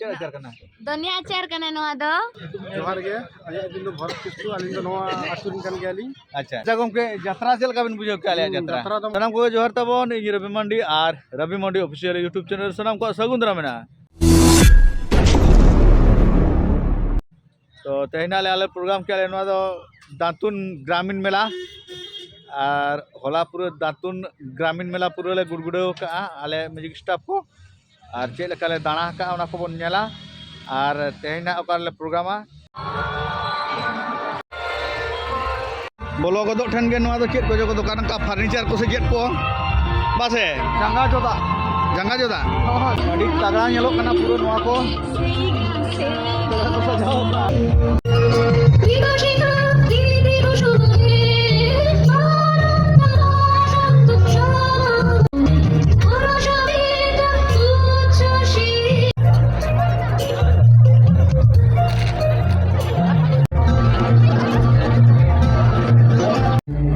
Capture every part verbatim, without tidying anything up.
ᱪᱮᱫ ᱟᱪᱟᱨ ᱠᱟᱱᱟ? ᱫᱚᱱᱭᱟ ᱟᱪᱟᱨ ᱠᱟᱱᱟ ᱱᱚᱣᱟ ᱫᱚ᱾ ᱡᱚᱦᱟᱨ ᱜᱮ, ᱟᱹᱞᱤᱧᱟᱜ ᱧᱩᱛᱩᱢ ᱫᱚ ᱵᱷᱚᱨᱚᱛ ᱠᱤᱥᱠᱩ, ᱟᱹᱞᱤᱧ ᱫᱚ ᱱᱚᱣᱟ ᱟᱹᱛᱩ ᱨᱮᱱ ᱠᱟᱱ ᱜᱮᱭᱟᱞᱤᱧ᱾ ᱟᱪᱪᱷᱟ᱾ ᱟᱪᱪᱷᱟ ᱜᱚᱢᱠᱮ, ᱡᱟᱛᱨᱟ ᱪᱮᱫ ᱞᱮᱠᱟ ᱵᱤᱱ ᱵᱩᱡᱷᱟᱹᱣ ᱠᱮᱫᱼᱟ ᱟᱞᱮᱭᱟᱜ ᱦᱩᱸ, ᱡᱟᱛᱨᱟ? ᱡᱟᱛᱨᱟ ᱫᱚ ᱥᱟᱱᱟᱢ ᱠᱚᱜᱮ ᱡᱚᱦᱟᱨ ᱛᱟᱵᱚᱱ, ᱤᱧ ᱨᱚᱵᱤ ᱢᱟᱱᱰᱤ ᱟᱨ ᱨᱚᱵᱤ ᱢᱟᱱᱰᱤ ᱚᱯᱷᱤᱥᱤᱭᱟᱞ YouTube ᱪᱮᱱᱮᱞ ᱥᱟᱱᱟᱢ ᱠᱚᱣᱟᱜ ᱥᱟᱹᱜᱩᱱ ᱫᱟᱨᱟᱢ ᱢᱮᱱᱟᱜᱼᱟ᱾ ᱛᱚ ᱛᱮᱦᱮᱧ ᱟᱞᱮ, ᱟᱞᱮ ᱯᱨᱳᱜᱨᱟᱢ ᱠᱮᱫᱼᱟ ᱞᱮ, ᱱᱚᱣᱟ ᱫᱚ ᱫᱟᱸᱛᱩᱱ ᱜᱨᱟᱢᱤᱱ ᱢᱮᱞᱟ᱾ ᱟᱨ ᱦᱚᱞᱟ ᱯᱩᱨᱟᱹ ᱫᱟᱸᱛᱩᱱ ᱜᱨᱟᱢᱤᱱ ᱢᱮᱞᱟ ᱯᱩᱨᱟᱹ ᱞᱮ ᱜᱩᱲᱜᱩᱲᱟᱹᱣ ᱠᱟᱜᱼᱟ ᱟᱞᱮ ᱢᱤᱣᱡᱤᱠ ᱥᱴᱟᱯ ᱠᱚ᱾ ᱟᱨ ᱪᱮᱫ ᱞᱮᱠᱟ ᱞᱮ ᱫᱟᱬᱟ ᱟᱠᱟᱜᱼᱟ ᱚᱱᱟ ᱠᱚᱵᱚᱱ ᱧᱮᱞᱟ᱾ ᱟᱨ ᱛᱮᱦᱮᱧ ᱱᱟᱜ ᱚᱠᱟ ᱨᱮᱞᱮ ᱯᱨᱳᱜᱨᱟᱢᱟ᱾ ᱵᱚᱞᱚ ᱜᱚᱫᱚᱜ ᱴᱷᱮᱱ ᱜᱮ ᱱᱚᱣᱟ ᱫᱚ ᱪᱮᱫ ᱠᱚᱪᱚ ᱠᱚ ᱫᱚᱠᱟᱱ ᱟᱠᱟᱫ, ᱯᱷᱟᱨᱱᱤᱪᱟᱨ ᱠᱚ ᱥᱮ ᱪᱮᱫ ᱠᱚ, ᱵᱟᱥᱮ? ᱡᱟᱸᱜᱟ ᱡᱚᱫᱟ᱾ ᱡᱟᱸᱜᱟ ᱡᱚᱫᱟ? ᱦᱳᱭ᱾ ᱟᱹᱰᱤ ᱛᱟᱜᱲᱟ ᱧᱮᱞᱚᱜ ᱠᱟᱱᱟ ᱯᱩᱨᱟᱹ ᱱᱚᱣᱟ ᱠᱚ᱾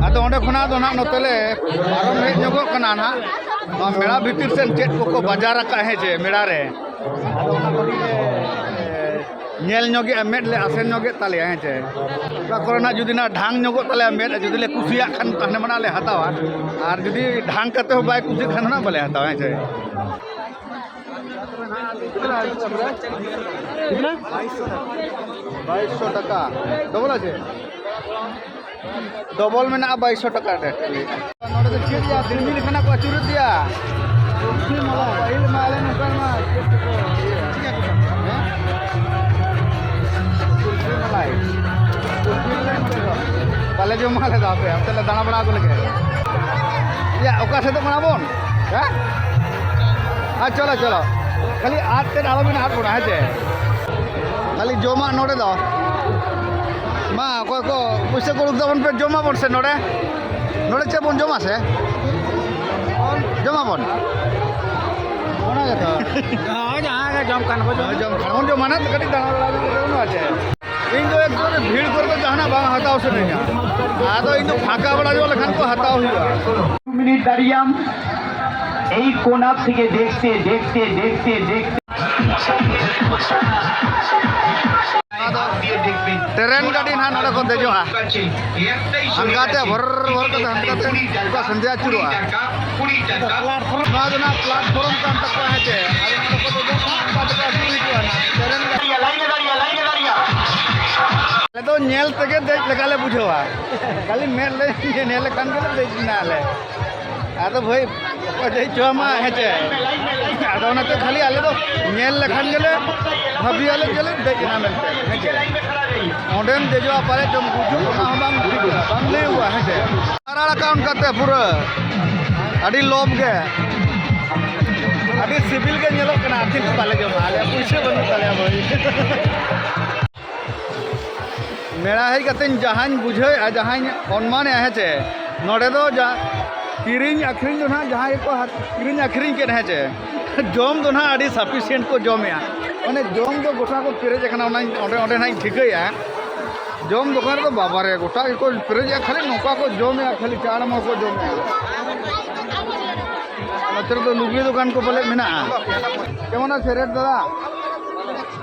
ᱟᱫᱚ ᱚᱸᱰᱮ ᱠᱷᱚᱱᱟᱜ ᱫᱚ ᱱᱟᱜ ᱱᱚᱛᱮ ᱞᱮ ᱯᱟᱨᱚᱢ ᱦᱮᱡ ᱧᱚᱜᱚᱜ ᱠᱟᱱᱟ ᱱᱟᱜ᱾ ᱱᱚᱣᱟ ᱢᱮᱞᱟ ᱵᱷᱤᱛᱤᱨ ᱥᱮᱱ ᱪᱮᱫ ᱠᱚᱠᱚ ᱵᱟᱡᱟᱨ ᱟᱠᱟᱫ, ᱦᱮᱸ ᱪᱮ, ᱢᱮᱞᱟ ᱨᱮ᱾ ᱟᱫᱚ ᱚᱱᱟ ᱠᱚᱜᱮ ᱞᱮ ᱧᱮᱞ ᱧᱚᱜᱮᱜᱼᱟ, ᱢᱮᱫ ᱞᱮ ᱟᱥᱮᱱ ᱧᱚᱜᱮᱫ ᱛᱟᱞᱮᱭᱟ, ᱦᱮᱸ ᱪᱮ᱾ ᱚᱠᱟ ᱠᱚᱨᱮᱱᱟᱜ ᱡᱩᱫᱤ ᱱᱟᱜ ᱰᱷᱟᱝ ᱧᱚᱜᱚᱜ ᱛᱟᱞᱮᱭᱟ ᱢᱮᱫ, ᱡᱩᱫᱤ ᱞᱮ ᱠᱩᱥᱤᱭᱟᱜ ᱠᱷᱟᱱ ᱛᱟᱦᱞᱮ ᱢᱟ ᱱᱟᱜ ᱞᱮ ᱦᱟᱛᱟᱣᱟ, ᱟᱨ ᱡᱩᱫᱤ ᱰᱷᱟᱝ ᱠᱟᱛᱮ ᱦᱚᱸ ᱵᱟᱭ ᱠᱩᱥᱤᱜ ᱠᱷᱟᱱ ᱦᱚᱸ ᱱᱟᱜ ᱵᱟᱞᱮ ᱦᱟᱛᱟᱣᱟ, ᱦᱮᱸ ᱪᱮ᱾ ᱠᱤᱛᱱᱟ? ᱵᱟᱭᱤᱥᱥᱚ ᱴᱟᱠᱟ᱾ ᱰᱚᱵᱚᱞ ᱟᱪᱷᱮ? ᱰᱚᱵᱚᱞ ᱢᱮᱱᱟᱜᱼᱟ, ᱵᱟᱭᱤᱥᱥᱚ ᱴᱟᱠᱟ ᱨᱮ᱾ ᱱᱚᱰᱮ ᱫᱚ ᱪᱮᱫ ᱭᱟ, ᱫᱤᱞᱢᱤ ᱞᱮᱠᱟᱱᱟᱜ ᱠᱚ ᱟᱹᱪᱩᱨᱮᱫ ᱜᱮᱭᱟ᱾ ᱯᱟᱹᱦᱤᱞ ᱢᱟ ᱟᱞᱮ ᱱᱚᱝᱠᱟᱱ ᱢᱟ ᱪᱮᱫ ᱠᱚᱠᱚ ᱤᱭᱟᱹᱭᱟ? ᱦᱮᱸ? ᱠᱩᱞᱯᱷᱤ ᱢᱟᱞᱟᱭ᱾ ᱠᱩᱞᱯᱷᱤ ᱢᱟᱞᱟᱭ ᱱᱚᱛᱮ ᱫᱚ ᱵᱟᱞᱮ ᱡᱚᱢ ᱟᱞᱮ ᱫᱚ, ᱦᱟᱯᱮ, ᱦᱟᱱᱛᱮ ᱞᱮ ᱫᱟᱬᱟ ᱵᱟᱲᱟ ᱟᱹᱜᱩ ᱞᱮᱜᱮ᱾ ᱭᱟ, ᱚᱠᱟ ᱥᱮᱫᱚᱜ ᱠᱟᱱᱟ ᱵᱚᱱ? ᱦᱮᱸ? ᱟᱨ ᱪᱚᱞᱚ, ᱪᱚᱞᱚ᱾ ᱠᱷᱟᱹᱞᱤ ᱟᱫ ᱛᱮᱫ ᱟᱞᱚᱵᱤᱱ ᱟᱫ ᱵᱚᱱᱟ, ᱦᱮᱸ ᱪᱮ? ᱠᱷᱟᱹᱞᱤ ᱡᱚᱢᱟᱜ ᱱᱚᱰᱮ ᱫᱚ᱾ ᱢᱟ, ᱚᱠᱚᱭ ᱠᱚ ᱯᱩᱭᱥᱟᱹ ᱠᱚ ᱩᱰᱩᱠ ᱛᱟᱵᱚᱱ ᱯᱮ, ᱡᱚᱢᱟᱵᱚᱱ ᱥᱮ ᱱᱚᱰᱮ? ᱱᱚᱰᱮ ᱪᱮᱫ ᱵᱚᱱ ᱡᱚᱢᱟ ᱥᱮ? ᱡᱚᱢᱟᱵᱚᱱ? ᱚᱱᱟ ᱜᱮᱛᱚ᱾ ᱦᱳᱭ, ᱡᱟᱦᱟᱸ ᱜᱮ ᱡᱚᱢ ᱠᱷᱟᱱ ᱵᱚᱱ ᱡᱚᱢᱟ᱾ ᱦᱳᱭ, ᱡᱚᱢ ᱠᱷᱟᱱ ᱵᱚᱱ ᱡᱚᱢᱟ, ᱱᱟᱜ ᱠᱟᱹᱴᱤᱡ ᱫᱟᱬᱟ ᱵᱟᱲᱟ ᱵᱚᱱ ᱪᱮ᱾ ᱤᱧ ᱫᱚ ᱮᱠᱫᱚᱢ ᱵᱷᱤᱲ ᱠᱚᱨᱮ ᱫᱚ ᱡᱟᱦᱟᱱᱟᱜ ᱵᱟᱝ ᱦᱟᱛᱟᱣ ᱥᱟᱱᱟᱧᱟ᱾ ᱟᱫᱚ ᱤᱧ ᱫᱚ ᱯᱷᱟᱸᱠᱟ ᱵᱟᱲᱟ ᱧᱚᱜ ᱞᱮᱠᱷᱟᱱ ᱠᱚ ᱦᱟᱛᱟᱣ ᱦᱩᱭᱩᱜᱼᱟ᱾ মিনিট দাঁড়িয়াম। এই কোণা থেকে দেখতে দেখতে দেখতে দেখতে ᱚᱱᱟ ᱫᱚ ᱴᱨᱮᱱ ᱜᱟᱹᱰᱤ ᱱᱟᱦᱟᱜ ᱱᱚᱰᱮ ᱠᱚ ᱫᱮᱡᱚᱜᱼᱟ᱾ ᱦᱟᱱᱠᱟᱛᱮ ᱵᱷᱚᱨ ᱵᱷᱚᱨ ᱠᱟᱛᱮ ᱦᱟᱱᱠᱟᱛᱮ ᱚᱱᱠᱟ ᱥᱮᱸᱫᱮ ᱟᱹᱪᱩᱨᱚᱜᱼᱟ᱾ ᱱᱚᱣᱟ ᱫᱚ ᱱᱟᱦᱟᱜ ᱯᱞᱟᱴᱯᱷᱚᱨᱢ ᱠᱟᱱ ᱛᱟᱠᱚᱣᱟ, ᱦᱮᱸ ᱪᱮ? ᱟᱫᱚ ᱱᱚᱰᱮ ᱠᱚ ᱫᱮᱡᱚᱜ ᱠᱟᱱᱟ, ᱦᱟᱱᱠᱟ ᱛᱮᱠᱚ ᱟᱹᱪᱩᱨ ᱦᱤᱡᱩᱜᱼᱟ ᱱᱟᱦᱟᱜ᱾ ᱴᱨᱮᱱ ᱜᱟᱹᱰᱤ᱾ ᱟᱞᱮ ᱫᱚ ᱧᱮᱞ ᱛᱮᱜᱮ ᱫᱮᱡ ᱞᱮᱠᱟ ᱞᱮ ᱵᱩᱡᱷᱟᱹᱣᱟ, ᱠᱷᱟᱹᱞᱤ ᱢᱮᱫ ᱞᱮ ᱧᱮᱞ ᱞᱮᱠᱷᱟᱱ ᱜᱮᱞᱮ ᱫᱮᱡ ᱮᱱᱟ ᱟᱞᱮ᱾ ᱟᱫᱚ ᱵᱷᱟᱹᱭ, ᱚᱠᱚᱭ ᱫᱮᱡ ᱦᱚᱪᱚ ᱟᱢᱟ, ᱦᱮᱸ ᱪᱮ? ᱟᱫᱚ ᱚᱱᱟᱛᱮ ᱠᱷᱟᱹᱞᱤ ᱟᱞᱮ ᱫᱚ ᱧᱮᱞ ᱞᱮᱠᱷᱟᱱ ᱜᱮᱞᱮ ᱵᱷᱟᱹᱵᱤᱭᱟᱞᱮ ᱡᱮᱞᱮ ᱫᱮᱡ ᱮᱱᱟ ᱢᱮᱱᱛᱮ, ᱦᱮᱸ ᱪᱮ? ᱚᱸᱰᱮᱢ ᱫᱮᱡᱚᱜᱼᱟ, ᱯᱟᱞᱮ ᱪᱚᱢ ᱜᱩᱡᱩᱜ, ᱚᱱᱟ ᱦᱚᱸ ᱵᱟᱝ ᱴᱷᱤᱠᱟ, ᱵᱟᱝ ᱞᱟᱹᱭᱚᱜᱼᱟ, ᱦᱮᱸ ᱪᱮ? ᱦᱟᱨᱟᱲ ᱟᱠᱟᱱ ᱠᱟᱛᱮ ᱯᱩᱨᱟᱹ ᱟᱹᱰᱤ ᱞᱚᱵᱽ ᱜᱮ, ᱟᱹᱰᱤ ᱥᱤᱵᱤᱞ ᱜᱮ ᱧᱮᱞᱚᱜ ᱠᱟᱱᱟ, ᱠᱤᱱᱛᱩ ᱵᱟᱞᱮ ᱡᱚᱢᱟ, ᱟᱞᱮᱭᱟᱜ ᱯᱩᱭᱥᱟᱹ ᱵᱟᱹᱱᱩᱜ ᱛᱟᱞᱮᱭᱟ ᱵᱷᱟᱹᱭ᱾ ᱢᱮᱞᱟ ᱦᱮᱡ ᱠᱟᱛᱮᱧ ᱡᱟᱦᱟᱸᱧ ᱵᱩᱡᱷᱟᱹᱣᱮᱫᱼᱟ, ᱡᱟᱦᱟᱸᱧ ᱚᱱᱢᱟᱱᱮᱫᱼᱟ, ᱦᱮᱸ ᱪᱮ, ᱱᱚᱰᱮ ᱫᱚ ᱡᱟ ᱠᱤᱨᱤᱧ ᱟᱹᱠᱷᱨᱤᱧ ᱫᱚ ᱱᱟᱦᱟᱜ ᱡᱟᱦᱟᱸᱭ ᱜᱮᱠᱚ ᱦᱟᱛ-, ᱠᱤᱨᱤᱧ ᱟᱹᱠᱷᱨᱤᱧ ᱠᱮᱫ, ᱦᱮᱸ ᱪᱮ, ᱡᱚᱢ ᱫᱚ ᱱᱟᱦᱟᱜ ᱟᱹᱰᱤ sufficient ᱠᱚ ᱡᱚᱢᱮᱜᱼᱟ᱾ ᱢᱟᱱᱮ ᱡᱚᱢ ᱫᱚ ᱜᱚᱴᱟ ᱠᱚ ᱯᱮᱨᱮᱡ ᱟᱠᱟᱱᱟ, ᱚᱱᱟᱧ, ᱚᱸᱰᱮ, ᱚᱸᱰᱮ ᱱᱟᱦᱟᱜ ᱤᱧ ᱴᱷᱤᱠᱟᱹᱭᱮᱫᱼᱟ᱾ ᱡᱚᱢ ᱫᱚᱠᱟᱱ ᱨᱮᱫᱚ ᱵᱟᱵᱟᱨᱮ ᱜᱚᱴᱟ ᱜᱮᱠᱚ ᱯᱮᱨᱮᱡᱮᱜᱼᱟ, ᱠᱷᱟᱹᱞᱤ ᱱᱚᱝᱠᱟ ᱠᱚ ᱡᱚᱢᱮᱜᱼᱟ, ᱠᱷᱟᱹᱞᱤ ᱪᱟᱲ ᱢᱚᱲ ᱠᱚ ᱡᱚᱢᱮᱜᱼᱟ᱾ ᱱᱚᱛᱮ ᱨᱮᱫᱚ ᱞᱩᱜᱽᱲᱤ ᱫᱚᱠᱟᱱ ᱠᱚ ᱯᱟᱞᱮ ᱢᱮᱱᱟᱜᱼᱟ᱾ ᱠᱮᱢᱚᱱ ᱟᱪᱷᱮ ᱨᱮᱴ ᱫᱟᱫᱟ?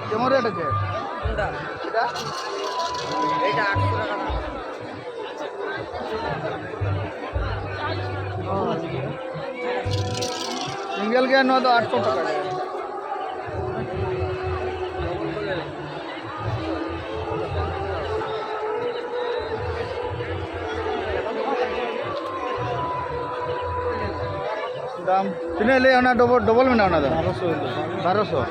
ᱠᱮᱢᱚᱱ ᱨᱮᱴ ᱟᱪᱷᱮ? ᱥᱤᱝᱜᱮᱞ ᱜᱮ ᱱᱚᱣᱟ ᱫᱚ ᱟᱴᱥᱚ ᱴᱟᱠᱟ ᱜᱮ᱾ ᱫᱟᱢ ᱛᱤᱱᱟᱹᱜ ᱞᱟᱹᱭᱟ ᱚᱱᱟ? ᱰᱚᱵᱚᱞ, ᱰᱚᱵᱚᱞ ᱢᱮᱱᱟᱜᱼᱟ ᱚᱱᱟ ᱫᱚ? ᱵᱟᱨᱚᱥᱚ᱾ ᱵᱟᱨᱚᱥᱚ᱾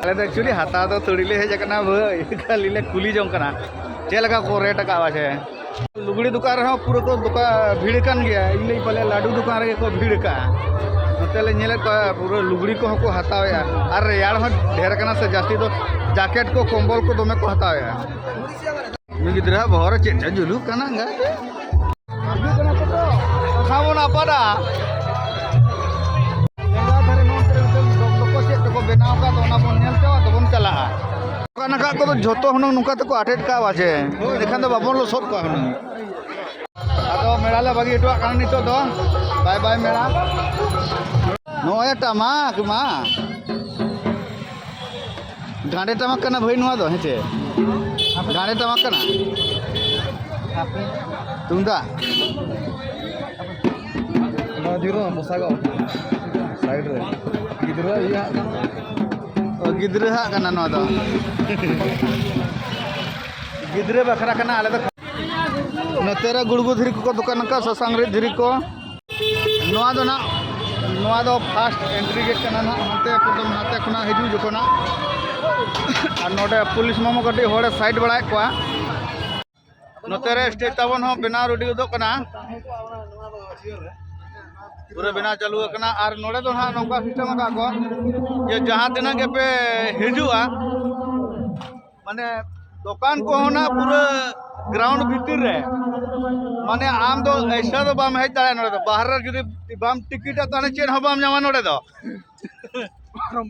ᱟᱞᱮ ᱫᱚ actually ᱦᱟᱛᱟᱣ ᱫᱚ ᱛᱟᱹᱲᱤ ᱞᱮ ᱦᱮᱡ ᱟᱠᱟᱱᱟ ᱵᱷᱟᱹᱭ, ᱠᱷᱟᱹᱞᱤ ᱞᱮ ᱠᱩᱞᱤ ᱡᱚᱝ ᱠᱟᱱᱟ ᱪᱮᱫ ᱞᱮᱠᱟ ᱠᱚ ᱨᱮᱴ ᱟᱠᱟᱫᱼᱟ ᱥᱮ᱾ ᱞᱩᱜᱽᱲᱤ ᱫᱚᱠᱟᱱ ᱨᱮᱦᱚᱸ ᱯᱩᱨᱟᱹ ᱠᱚ ᱫᱚᱠᱟ-, ᱵᱷᱤᱲ ᱟᱠᱟᱱ ᱜᱮᱭᱟ᱾ ᱤᱧ ᱞᱟᱹᱭ ᱯᱟᱞᱮ ᱞᱟᱹᱰᱩ ᱫᱚᱠᱟᱱ ᱨᱮᱜᱮ ᱠᱚ ᱵᱷᱤᱲ ᱟᱠᱟᱜᱼᱟ᱾ ᱱᱚᱛᱮ ᱞᱮ ᱧᱮᱞᱮᱫ ᱠᱚᱣᱟ ᱯᱩᱨᱟᱹ ᱞᱩᱜᱽᱲᱤ ᱠᱚᱦᱚᱸ ᱠᱚ ᱦᱟᱛᱟᱣᱮᱫᱼᱟ, ᱟᱨ ᱨᱮᱭᱟᱲ ᱦᱚᱸ ᱰᱷᱮᱨ ᱟᱠᱟᱱᱟ ᱥᱮ ᱡᱟᱹᱥᱛᱤ ᱫᱚ ᱡᱟᱠᱮᱴ ᱠᱚ ᱠᱚᱢᱵᱚᱞ ᱠᱚ ᱫᱚᱢᱮ ᱠᱚ ᱦᱟᱛᱟᱣᱮᱫᱼᱟ᱾ ᱩᱱᱤ ᱜᱤᱫᱽᱨᱟᱹᱣᱟᱜ ᱵᱚᱦᱚᱜ ᱨᱮ ᱪᱮᱫ ᱪᱚ ᱡᱩᱞᱩᱜ ᱠᱟᱱᱟ ᱚᱱᱠᱟ ᱛᱮ᱾ ᱦᱤᱡᱩᱜ ᱠᱟᱱᱟ ᱠᱚ ᱛᱚ᱾ ᱠᱟᱛᱷᱟ ᱵᱚᱱ ᱟᱯᱟᱫᱟ᱾ ᱞᱮᱸᱜᱟ ᱫᱷᱟᱨᱮ ᱱᱚᱱᱛᱮ ᱨᱮ ᱢᱤᱫᱴᱟᱝ ᱰᱚᱠ ᱰᱚᱠᱚ ᱪᱮᱫ ᱛᱮᱠᱚ ᱵᱮᱱᱟᱣ ᱟᱠᱟᱫ, ᱚᱱᱟ ᱵᱚᱱ ᱧᱮᱞ ᱪᱚ, ᱟᱫᱚ ᱵᱚᱱ ᱪᱟᱞᱟᱜᱼᱟ᱾ ᱚᱠᱟ ᱱᱟᱠᱷᱟ ᱠᱚᱫᱚ ᱡᱷᱚᱛᱚ ᱦᱩᱱᱟᱹᱝ ᱱᱚᱝᱠᱟ ᱛᱮᱠᱚ ᱟᱴᱮᱫ ᱠᱟᱜᱼᱟ ᱪᱮ? ᱮᱱᱠᱷᱟᱱ ᱫᱚ ᱵᱟᱵᱚᱱ ᱞᱚᱥᱚᱫ ᱠᱚᱣᱟ ᱦᱩᱱᱟᱹᱝ᱾ ᱟᱫᱚ ᱢᱮᱲᱟ ᱞᱮ ᱵᱟᱹᱜᱤ ᱦᱚᱴᱚᱣᱟᱜ ᱠᱟᱱᱟ ᱱᱤᱛᱚᱜ ᱫᱚ᱾ ᱵᱟᱭ ᱵᱟᱭ ᱢᱮᱲᱟ᱾ ᱱᱚᱜᱼᱚᱭ ᱴᱟᱢᱟᱠ ᱢᱟ᱾ ᱜᱟᱸᱰᱮ ᱴᱟᱢᱟᱠ ᱠᱟᱱᱟ ᱵᱷᱟᱹᱭ ᱱᱚᱣᱟ ᱫᱚ, ᱦᱮᱸ ᱪᱮ? ᱜᱟᱸᱰᱮ ᱴᱟᱢᱟᱠ ᱠᱟᱱᱟ᱾ ᱛᱩᱢᱫᱟᱜ᱾ ᱱᱚᱣᱟ ᱡᱩᱨᱩᱜ ᱟᱢ ᱯᱚᱥᱟᱜᱚᱜ ᱥᱟᱭᱤᱰ ᱨᱮ᱾ ᱜᱤᱫᱽᱨᱟᱹ ᱤᱭᱟᱹ ᱦᱟᱸᱜ ᱠᱟᱱᱟ᱾ ᱚ, ᱜᱤᱫᱽᱨᱟᱹ ᱦᱟᱸᱜ ᱠᱟᱱᱟ ᱱᱚᱣᱟ ᱫᱚ᱾ ᱜᱤᱫᱽᱨᱟᱹ ᱵᱟᱠᱷᱨᱟ ᱠᱟᱱᱟ ᱟᱞᱮ ᱫᱚ᱾ ᱱᱚᱛᱮ ᱨᱮ ᱜᱩᱲᱜᱩ ᱫᱷᱤᱨᱤ ᱠᱚᱠᱚ ᱫᱚᱠᱟᱱ ᱟᱠᱟᱫ, ᱥᱟᱥᱟᱝ ᱨᱤᱫ ᱫᱷᱤᱨᱤ ᱠᱚ᱾ ᱱᱚᱣᱟ ᱫᱚ ᱱᱟᱜ, ᱱᱚᱣᱟ ᱫᱚ ᱯᱷᱟᱥᱴ ᱮᱱᱴᱨᱤ ᱜᱮᱴ ᱠᱟᱱᱟ ᱱᱟᱜ, ᱦᱟᱱᱛᱮ ᱮᱠᱫᱚᱢ ᱦᱟᱱᱛᱮ ᱠᱷᱚᱱᱟᱜ ᱦᱤᱡᱩᱜ ᱡᱚᱠᱷᱚᱱᱟᱜ᱾ ᱟᱨ ᱱᱚᱰᱮ ᱯᱩᱞᱤᱥ ᱢᱟᱢᱟ ᱠᱟᱹᱴᱤᱡ ᱦᱚᱲᱮ ᱥᱟᱭᱤᱰ ᱵᱟᱲᱟᱭᱮᱫ ᱠᱚᱣᱟ᱾ ᱱᱚᱛᱮ ᱨᱮ ᱥᱴᱮᱡᱽ ᱛᱟᱵᱚᱱ ᱦᱚᱸ ᱵᱮᱱᱟᱣ ᱨᱮᱰᱤ ᱜᱚᱫᱚᱜ ᱠᱟᱱᱟ, ᱯᱩᱨᱟᱹ ᱵᱮᱱᱟᱣ ᱪᱟᱹᱞᱩ ᱟᱠᱟᱱᱟ᱾ ᱟᱨ ᱱᱚᱰᱮ ᱫᱚ ᱱᱟᱦᱟᱜ ᱱᱚᱝᱠᱟ ᱥᱤᱥᱴᱮᱢ ᱟᱠᱟᱫ ᱠᱚ ᱡᱮ ᱡᱟᱦᱟᱸ ᱛᱤᱱᱟᱹᱜ ᱜᱮᱯᱮ ᱦᱤᱡᱩᱜᱼᱟ, ᱢᱟᱱᱮ ᱫᱚᱠᱟᱱ ᱠᱚᱦᱚᱸ ᱱᱟᱜ ᱯᱩᱨᱟᱹ ᱜᱨᱟᱣᱩᱱᱰ ᱵᱷᱤᱛᱤᱨ ᱨᱮ, ᱢᱟᱱᱮ ᱟᱢ ᱫᱚ ᱮᱭᱥᱟ ᱫᱚ ᱵᱟᱢ ᱦᱮᱡ ᱫᱟᱲᱮᱭᱟᱜᱼᱟ ᱱᱚᱰᱮ ᱫᱚ, ᱵᱟᱦᱨᱮ ᱨᱮ ᱡᱩᱫᱤ ᱵᱟᱢ ᱴᱤᱠᱤᱴᱟ ᱛᱟᱦᱚᱞᱮ ᱪᱮᱫ ᱦᱚᱸ ᱵᱟᱢ ᱧᱟᱢᱟ ᱱᱚᱰᱮ ᱫᱚ᱾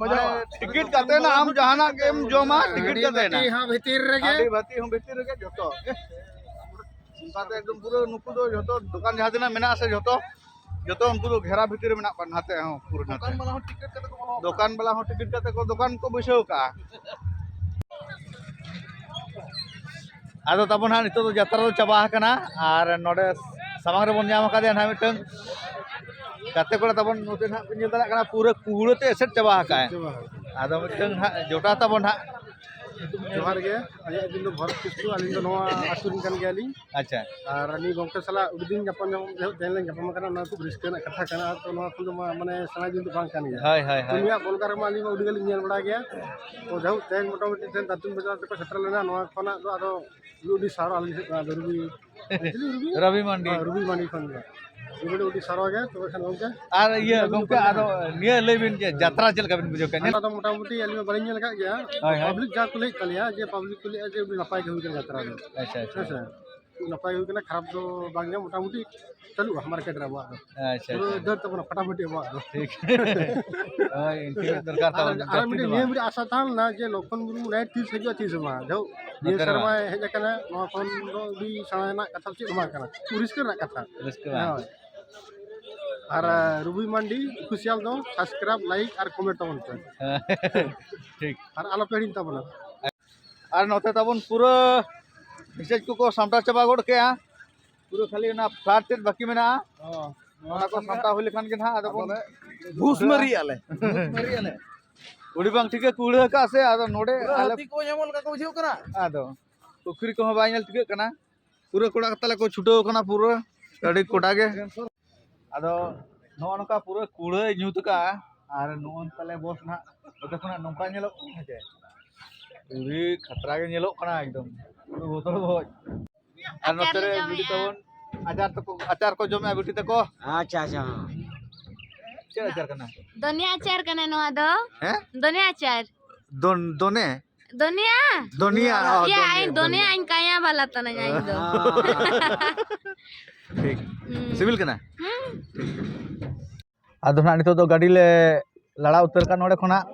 ᱢᱟᱱᱮ ᱴᱤᱠᱤᱴ ᱠᱟᱛᱮ ᱱᱟᱜ ᱟᱢ ᱡᱟᱦᱟᱱᱟᱜ ᱜᱮᱢ ᱡᱚᱢᱟ, ᱴᱤᱠᱤᱴ ᱦᱟᱺᱰᱤ ᱠᱟᱛᱮ ᱵᱟᱹᱴᱤ ᱱᱟᱜ᱾ ᱦᱚᱸ ᱵᱷᱤᱛᱤᱨ ᱨᱮᱜᱮ᱾ ᱦᱟᱺᱰᱤ ᱵᱟᱹᱴᱤ ᱦᱚᱸ ᱵᱷᱤᱛᱤᱨ ᱨᱮᱜᱮ ᱡᱚᱛᱚ᱾ ᱚᱱᱠᱟᱛᱮ ᱮᱠᱫᱚᱢ ᱯᱩᱨᱟᱹ ᱱᱩᱠᱩ ᱫᱚ ᱡᱚᱛᱚ ᱫᱚᱠᱟᱱ ᱡᱟᱦᱟᱸ ᱛᱤᱱᱟᱹᱜ ᱢᱮᱱᱟᱜᱼᱟ ᱥᱮ ᱡᱚᱛᱚ, ᱡᱚᱛᱚ ᱩᱱᱠᱩ ᱫᱚ ᱜᱷᱮᱨᱟ ᱵᱷᱤᱛᱤᱨ ᱨᱮ ᱢᱮᱱᱟᱜ ᱠᱚᱣᱟ ᱱᱟᱛᱮ ᱦᱚᱸ ᱯᱩᱨᱟᱹ ᱱᱟᱛᱮ᱾ ᱫᱚᱠᱟᱱ ᱵᱟᱞᱟ ᱦᱚᱸ ᱴᱤᱠᱤᱴ ᱠᱟᱛᱮ ᱠᱚ ᱫᱚᱠᱟᱱ ᱠᱚ ᱵᱟᱹᱭᱥᱟᱹᱣ ᱠᱟᱜᱼᱟ᱾ ᱟᱫᱚ ᱛᱟᱵᱚᱱ ᱦᱟᱸᱜ ᱱᱤᱛᱚᱜ ᱫᱚ ᱡᱟᱛᱨᱟ ᱫᱚ ᱪᱟᱵᱟ ᱟᱠᱟᱱᱟ, ᱟᱨ ᱱᱚᱰᱮ ᱥᱟᱢᱟᱝ ᱨᱮᱵᱚᱱ ᱧᱟᱢ ᱟᱠᱟᱫᱮᱭᱟ ᱱᱟᱦᱟᱜ ᱢᱤᱫᱴᱟᱝ ᱜᱟᱛᱮ ᱠᱚᱲᱟ ᱛᱟᱵᱚᱱ, ᱱᱚᱛᱮ ᱱᱟᱦᱟᱜ ᱯᱮ ᱧᱮᱞ ᱫᱟᱲᱮᱭᱟᱜ ᱠᱟᱱᱟ ᱯᱩᱨᱟᱹ ᱠᱩᱦᱲᱟᱹ ᱛᱮ ᱮᱥᱮᱫ ᱪᱟᱵᱟ ᱟᱠᱟᱫᱼᱟᱭ᱾ ᱪᱟᱵᱟ ᱟᱠᱟᱱᱟ᱾ ᱟᱫᱚ ᱢᱤᱫᱴᱟᱝ ᱦᱟᱸᱜ ᱡᱚᱴᱟᱣ ᱛᱟᱵᱚᱱ ᱦᱟᱸᱜ᱾ ᱡᱚᱦᱟᱨ ᱜᱮ, ᱟᱹᱞᱤᱧᱟᱜ ᱧᱩᱛᱩᱢ ᱫᱚ ᱵᱷᱚᱨᱚᱛ ᱠᱤᱥᱠᱩ, ᱟᱹᱞᱤᱧ ᱫᱚ ᱱᱚᱣᱟ ᱟᱹᱛᱩ ᱨᱮᱱ ᱠᱟᱱ ᱜᱮᱭᱟᱞᱤᱧ᱾ ᱟᱪᱪᱷᱟ᱾ ᱟᱨ ᱟᱹᱞᱤᱧ ᱜᱚᱢᱠᱮ ᱥᱟᱞᱟᱜ ᱟᱹᱰᱤ ᱫᱤᱱ ᱧᱟᱯᱟᱢ ᱧᱟᱯᱟᱢ ᱛᱮᱦᱮᱧ ᱞᱤᱧ ᱧᱟᱯᱟᱢ ᱟᱠᱟᱱᱟ, ᱚᱱᱟ ᱠᱷᱩᱵ ᱨᱟᱹᱥᱠᱟᱹ ᱨᱮᱱᱟᱜ ᱠᱟᱛᱷᱟ ᱠᱟᱱᱟ᱾ ᱟᱨ ᱛᱚ ᱱᱚᱣᱟ ᱠᱷᱚᱱ ᱫᱚ ᱢᱟ-, ᱢᱟᱱᱮ ᱥᱮᱬᱟ ᱡᱤᱱᱤᱥ ᱫᱚ ᱵᱟᱝ ᱠᱟᱱ ᱜᱮᱭᱟ᱾ ᱦᱳᱭ, ᱦᱳᱭ, ᱛᱚ ᱦᱳᱭ᱾ ᱩᱱᱤᱭᱟᱜ ᱵᱚᱞᱜᱟᱨ ᱢᱟ ᱟᱹᱞᱤᱧ ᱢᱟ ᱟᱹᱰᱤ ᱜᱟᱱ ᱞᱤᱧ ᱧᱮᱞ ᱵᱟᱲᱟ ᱜᱮᱭᱟ᱾ ᱛᱚ ᱡᱟᱭᱦᱳᱠ, ᱛᱮᱦᱮᱧ ᱢᱚᱴᱟᱢᱩᱴᱤ ᱛᱮᱦᱮᱧ ᱫᱟᱛᱩᱱ ᱵᱟᱡᱟᱨ ᱛᱮᱠᱚ ᱥᱮᱴᱮᱨ ᱞᱮᱱᱟ, ᱱᱚᱣᱟ ᱠᱷᱚᱱᱟᱜ ᱫᱚ ᱟᱫᱚ ᱟᱹᱰᱤ ᱥᱟᱨᱦᱟᱣ ᱟᱹᱞᱤᱧ ᱥᱮᱫ ᱠᱷᱚᱱᱟᱜ ᱫᱚ ᱨᱩᱵᱤ, ᱪᱤᱞᱤ ᱨᱩᱵᱤ? ᱨᱚᱵᱤ ᱢᱟᱱᱰᱤ᱾ ᱦᱳᱭ, ᱨᱩᱵᱤ ᱢᱟᱱᱰᱤ ᱠᱷᱚᱱ ᱜᱮ᱾ ᱨᱩᱵᱤ ᱫᱚ ᱟᱹᱰᱤ ᱥᱟᱨᱦᱟᱣ ᱜᱮ᱾ ᱛᱚᱵᱮ ᱠᱷᱟᱱ ᱜᱚᱢᱠᱮ, ᱟᱨ ᱤᱭᱟᱹ ᱟᱹᱵᱤᱱ ᱜᱚᱢᱠᱮ, ᱠᱷᱚᱱ ᱟᱫᱚ ᱱᱤᱭᱟᱹ ᱞᱟᱹᱭ ᱵᱤᱱ ᱡᱮ ᱡᱟᱛᱨᱟ ᱪᱮᱫ ᱞᱮᱠᱟ ᱵᱤᱱ ᱵᱩᱡᱷᱟᱹᱣ ᱠᱮᱫ? ᱟᱫᱚ ᱢᱚᱴᱟᱢᱩᱴᱤ ᱟᱹᱞᱤᱧ ᱢᱟ ᱵᱟᱹᱞᱤᱧ ᱧᱮᱞ ᱟᱠᱟᱫ ᱜᱮᱭᱟ᱾ ᱦᱳᱭ, ᱦᱳᱭ᱾ ᱯᱟᱵᱽᱞᱤᱠ ᱡᱟ ᱠᱚ ᱞᱟᱹᱭᱮᱫ ᱛᱟᱞᱮᱭᱟ ᱡᱮ ᱯᱟᱵᱽᱞᱤᱠ ᱠᱚ ᱞᱟᱹᱭᱮᱫᱼᱟ ᱡᱮ ᱟᱹᱰᱤ ᱱᱟᱯᱟᱭ ᱜᱮ ᱦᱩᱭ ᱠᱟᱱᱟ ᱡᱟᱛᱨᱟ ᱫᱚ᱾ ᱟᱪᱪᱷᱟ, ᱟᱪᱪᱷᱟ᱾ ᱦᱮᱸ ᱥᱮ? ᱱᱟᱯᱟᱭ ᱦᱩᱭ ᱠᱟᱱᱟ, ᱠᱷᱟᱨᱟᱯ ᱫᱚ ᱵᱟᱝ ᱜᱮ, ᱢᱚᱴᱟᱢᱩᱴᱤ ᱪᱟᱹᱞᱩᱜᱼᱟ ᱢᱟᱨᱠᱮᱴ ᱨᱮ ᱟᱵᱚᱣᱟᱜ ᱫᱚ᱾ ᱟᱪᱪᱷᱟ, ᱯᱩᱨᱟᱹ ᱟᱪᱪᱷᱟ᱾ ᱫᱟᱹᱲ ᱛᱟᱵᱚᱱᱟ ᱯᱷᱟᱴᱟᱯᱷᱟᱴᱤ ᱟᱵᱚᱣᱟᱜ ᱫᱚ᱾ ᱴᱷᱤᱠ᱾ ᱦᱳᱭ, ᱤᱱᱠᱟᱹ ᱜᱮ ᱫᱚᱨᱠᱟᱨ ᱟᱨ, ᱛᱟᱵᱚᱱ, ᱟᱨ ᱡᱟᱹᱥᱛᱤ ᱢᱤᱫᱴᱮᱱ ᱫᱚ ᱱᱤᱭᱟᱹ ᱵᱟᱝ᱾ ᱢᱤᱫᱴᱮᱱ ᱟᱥᱟ ᱛᱟᱦᱮᱸ ᱞᱮᱱᱟ ᱡᱮ ᱞᱚᱠᱠᱷᱚᱱ ᱢᱩᱨᱢᱩ ᱱᱟᱭᱤᱴ ᱛᱤᱥ ᱦᱤᱡᱩᱜᱼᱟ, ᱛᱤᱥ ᱦᱚᱸ ᱵᱟᱝ᱾ ᱡᱟᱭᱦᱳᱠ, ᱱᱤᱭᱟᱹ ᱱᱚᱛᱮ ᱨᱮ ᱥᱮᱨᱢᱟ ᱵᱟᱝ᱾ ᱦᱮᱡ ᱟᱠᱟᱱᱟ, ᱱᱚᱣᱟ ᱠᱷᱚᱱ ᱫᱚ ᱟᱹᱰᱤ ᱥᱮᱬᱟ ᱨᱮᱱᱟᱜ ᱠᱟᱛᱷᱟ ᱪᱮᱫ ᱦᱚᱸ ᱵᱟᱝ ᱠᱟᱱᱟ, ᱨᱟᱹᱥᱠᱟᱹ ᱨᱮᱱᱟᱜ ᱠᱟᱛᱷᱟ᱾ ᱨᱟᱹᱥᱠᱟᱹ ᱵᱟᱝ᱾ ᱦᱳᱭ᱾ ᱟᱨ ᱨᱩᱵᱤ ᱢᱟᱱᱰᱤ ᱚᱯᱷᱤᱥᱤᱭᱟᱞ ᱫᱚ ᱥᱟᱵᱥᱠᱨᱟᱭᱤᱵ, ᱞᱟᱭᱤᱠ ᱟᱨ ᱠᱚᱢᱮᱱᱴ ᱛᱟᱵᱚᱱ ᱯᱮ᱾ ᱴᱷᱤᱠ᱾ ᱟᱨ ᱟᱞᱚ ᱯᱮ ᱦᱤᱲᱤᱧ ᱛᱟᱵᱚᱱᱟ᱾ ᱟᱨ ᱱᱚᱛᱮ ᱛᱟᱵᱚᱱ ᱯᱩᱨᱟᱹ ᱢᱮᱥᱮᱡᱽ ᱠᱚᱠᱚ ᱥᱟᱢᱴᱟᱣ ᱪᱟᱵᱟ ᱜᱚᱫ ᱠᱮᱜᱼᱟ᱾ ᱯᱩᱨᱟᱹ ᱠᱷᱟᱹᱞᱤ ᱚᱱᱟ ᱯᱷᱞᱟᱴ ᱛᱮᱫ ᱵᱟᱹᱠᱤ ᱢᱮᱱᱟᱜᱼᱟ᱾ ᱚᱱᱟ ᱠᱚ ᱥᱟᱢᱴᱟᱣ ᱦᱩᱭ ᱞᱮᱠᱷᱟᱱ ᱜᱮ ᱱᱟᱦᱟᱜ ᱟᱫᱚ ᱵᱚᱱ ᱵᱷᱩᱥ ᱢᱟᱹᱨᱤᱭᱟᱜᱼᱟ ᱞᱮ᱾ ᱵᱷᱩᱥ ᱢᱟᱹᱨᱤᱭᱟᱜᱼᱟ ᱞᱮ᱾ ᱟᱹᱰᱤ ᱵᱟᱝ ᱴᱷᱤᱠᱮ ᱠᱩᱲᱟᱹ ᱟᱠᱟᱫ ᱥᱮ, ᱟᱫᱚ ᱱᱚᱰᱮ ᱯᱩᱨᱟᱹ ᱟᱞᱮ ᱦᱟᱹᱛᱤ ᱠᱚ ᱧᱟᱢᱚᱜ ᱞᱮᱠᱟ ᱠᱚ ᱵᱩᱡᱷᱟᱹᱜ ᱠᱟᱱᱟ᱾ ᱟᱫᱚ ᱯᱩᱠᱷᱨᱤ ᱠᱚᱦᱚᱸ ᱵᱟᱭ ᱧᱮᱞ ᱴᱷᱤᱠᱟᱹᱜ ᱠᱟᱱᱟ᱾ ᱯᱩᱨᱟᱹ ᱠᱚᱲᱟ ᱛᱟᱞᱮ ᱠᱚ ᱪᱷᱩᱴᱟᱹᱣ ᱠᱟᱱᱟ, ᱯᱩᱨᱟᱹ ᱟᱹᱰᱤ ᱠᱚᱰᱟ ᱜᱮ᱾ ᱟᱫᱚ ᱱᱚᱜᱼᱚ ᱱᱚᱝᱠᱟ ᱯᱩᱨᱟᱹ ᱠᱩᱲᱟᱹᱭ ᱧᱩᱛ ᱠᱟᱜᱼᱟ᱾ ᱟᱨ ᱱᱚᱜᱼᱚ ᱱᱚᱝᱠᱟ ᱞᱮ ᱵᱚᱥ ᱱᱟᱦᱟᱜ ᱱᱚᱛᱮ ᱠᱷᱚᱱᱟᱜ ᱱᱚᱝᱠᱟ ᱧᱮᱞᱚᱜ ᱠᱟᱱᱟ ᱦᱮᱸ ᱪᱮ? ᱟᱹᱰᱤ ᱠᱷᱟᱛᱨᱟ ᱜᱮ ᱧᱮᱞᱚᱜ ᱠᱟᱱᱟ ᱮᱠᱫᱚᱢ᱾ ᱯᱩᱨᱟᱹ ᱵᱚᱛᱚᱨ ᱵᱷᱚᱡᱽ᱾ ᱟᱨ ᱟᱪᱟᱨ ᱱᱚᱛᱮ ᱞᱮ ᱨᱮ ᱡᱚᱢᱮᱜᱼᱟ᱾ ᱵᱤᱴᱤ ᱛᱟᱵᱚᱱ ᱟᱪᱟᱨ ᱛᱟᱠᱚ, ᱟᱪᱟᱨ ᱠᱚ ᱡᱚᱢᱮᱜᱼᱟ ᱵᱤᱴᱤ ᱛᱟᱠᱚ᱾ ᱟᱪᱪᱷᱟ, ᱟᱪᱪᱷᱟ, ᱦᱚᱸ᱾ ᱪᱮᱫ ᱟᱪᱟᱨ ᱠᱟᱱᱟ? ᱫᱚᱱᱤᱭᱟ ᱟᱪᱟᱨ ᱠᱟᱱᱟ ᱱᱚᱣᱟ ᱫᱚ᱾ ᱦᱮᱸ? ᱫᱚᱱᱤᱭᱟ ᱟᱪᱟᱨ᱾ ᱫᱚᱱ-, ᱫᱚᱱᱮ? ᱫᱚᱱᱤᱭᱟ? ᱫᱚᱱᱤᱭᱟ, ᱚ, ᱭᱟ, ᱫᱚᱱᱤᱭᱟ, ᱟᱹᱧ ᱫᱚᱱᱤᱭᱟ ᱫᱚᱱᱤᱭᱟ᱾ ᱟᱹᱧ ᱠᱟᱭᱟ ᱵᱟᱞᱟ ᱛᱟᱱᱟᱧ ᱟᱹᱧ ᱫᱚ᱾ ᱦᱮᱸ᱾ ᱴᱷᱤᱠ᱾ ᱦᱩᱸ᱾ ᱥᱤᱵᱤᱞ ᱠᱟᱱᱟ? ᱦᱩᱸ᱾ ᱟᱫᱚ ᱱᱟᱦᱟᱜ ᱱᱤᱛᱚᱜ ᱫᱚ ᱜᱟᱹᱰᱤ ᱞᱮ ᱞᱟᱲᱟ ᱩᱛᱟᱹᱨ ᱠᱟᱜ ᱱᱚᱰᱮ ᱠᱷᱚᱱᱟᱜ᱾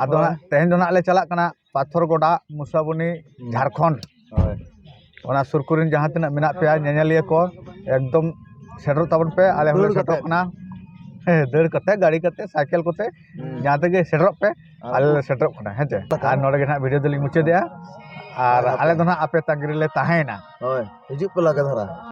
ᱟᱫᱚ ᱦᱳᱭ᱾ ᱱᱟᱦᱟᱜ ᱛᱮᱦᱮᱧ ᱫᱚ ᱱᱟᱦᱟᱜ ᱞᱮ ᱪᱟᱞᱟᱜ ᱠᱟᱱᱟ ᱯᱟᱛᱷᱚᱨ ᱜᱚᱰᱟ, ᱢᱩᱥᱟᱵᱚᱱᱤ, ᱦᱩᱸ᱾ ᱡᱷᱟᱲᱠᱷᱚᱸᱰ᱾ ᱦᱳᱭ᱾ ᱚᱱᱟ ᱥᱩᱨ ᱠᱚᱨᱮᱱ ᱡᱟᱦᱟᱸ ᱛᱤᱱᱟᱹᱜ ᱢᱮᱱᱟᱜ ᱯᱮᱭᱟ ᱧᱮᱧᱮᱞᱤᱭᱟᱹ ᱠᱚ, ᱮᱠᱫᱚᱢ ᱥᱮᱴᱮᱨᱚᱜ ᱛᱟᱵᱚᱱ ᱯᱮ᱾ ᱟᱞᱮ ᱦᱚᱸᱞᱮ ᱫᱟᱹᱲ ᱥᱮᱴᱮᱨᱚᱜ ᱠᱟᱛᱮ᱾ ᱠᱟᱱᱟ᱾ ᱦᱮᱸ, ᱫᱟᱹᱲ ᱠᱟᱛᱮ, ᱜᱟᱹᱰᱤ ᱠᱟᱛᱮ, ᱥᱟᱭᱠᱮᱞ ᱠᱚᱛᱮ, ᱦᱩᱸ᱾ ᱡᱟᱦᱟᱸ ᱛᱮᱜᱮ ᱥᱮᱴᱮᱨᱚᱜ ᱯᱮ, ᱟᱨ ᱟᱞᱮ ᱞᱮ ᱥᱮᱴᱮᱨᱚᱜ ᱠᱟᱱᱟ, ᱦᱮᱸ ᱪᱮ? ᱟᱨ ᱱᱚᱰᱮ ᱜᱮ ᱱᱟᱦᱟᱜ ᱵᱷᱤᱰᱤᱭᱳ ᱫᱚᱞᱤᱧ ᱢᱩᱪᱟᱹᱫᱮᱜᱼᱟ᱾ ᱟᱨ ᱟᱞᱮ ᱫᱚ ᱱᱟᱦᱟᱜ ᱟᱯᱮ ᱛᱟᱺᱜᱤ ᱨᱮᱞᱮ ᱛᱟᱦᱮᱸᱭᱮᱱᱟ᱾ ᱦᱳᱭ, ᱦᱤᱡᱩᱜ ᱯᱮ ᱞᱟᱜᱮ ᱫᱷᱟᱨᱟ᱾